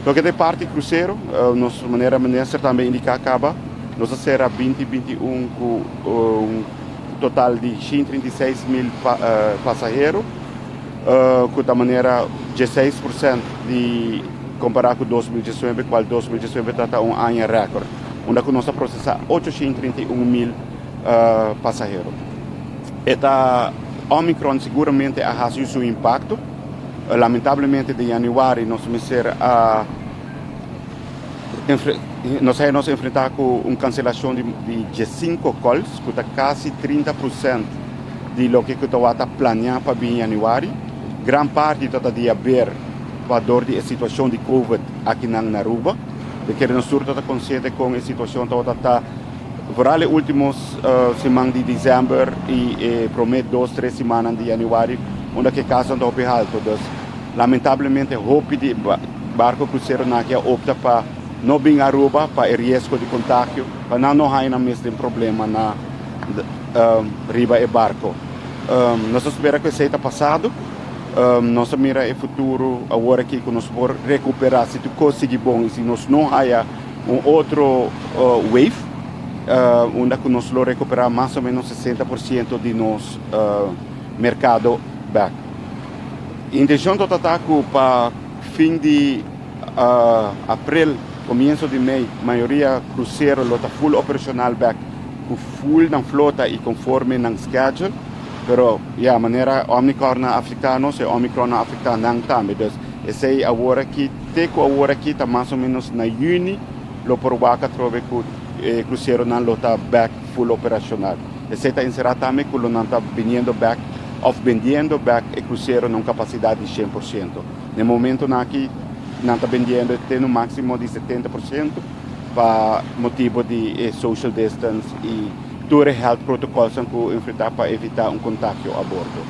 Loke ta e parti crucero, nos manera minister tambe indica caba, nos a cera 2021 cu un total di 136 mil pasahero, cu ta manera 16% di compara cu 2019, cual 2019 ta un aña record, unda cu nos a procesa 831 mil pasahero. E Omicron siguramente a haci su impacto. Lamentablemente, di januari nos mester a nos enfrenta cu un cancelacion di 5 calls, cu ta casi 30% di loke cu tabata planea pa bin januari. Gran parti ta di haber pa dor di situacion di COVID aki na Aruba. Di cu nos tur ta consciente cu e situacion ta vooral e ultimo siman di december y prome 2, 3 siman di januari, unda cu caso ta hopi halto. Dus, lamentablemente, hopi di barco crucero nan a opta pa no bin Aruba pa e riesgo di contagio, pa no haya mes problema na riba e barco. Nos ta spera cu esey ta pasado. Nos ta mira e futuro awor aki cu nos por recupera si tur consigui bon y si nos no haya un otro wave, unda cu nos lo recupera mas o menos 60% di nos mercado back. Intencion ta cu pa fin di april, comienso di mei, mayoria crucero lo ta full operacional back, cu full na flota y conforme na schedule. Pero, ja, manera Omicron a afecta nos, e Omicron a afecta nan tambe. Dus, esey awor aki, te cu awor aki ta mas o menos na juni, lo por wak atrobe cu crucero nan lo ta back full operacional. Esey ta encera tambe cu nan ta biniendo back of bendiendo back e crucero na capacidad di 100%. Na momento aki nan ta bendiendo te un maximo di 70% pa motibo di social distance y tur health protocols cu enfrenta pa evita un contagio a bordo.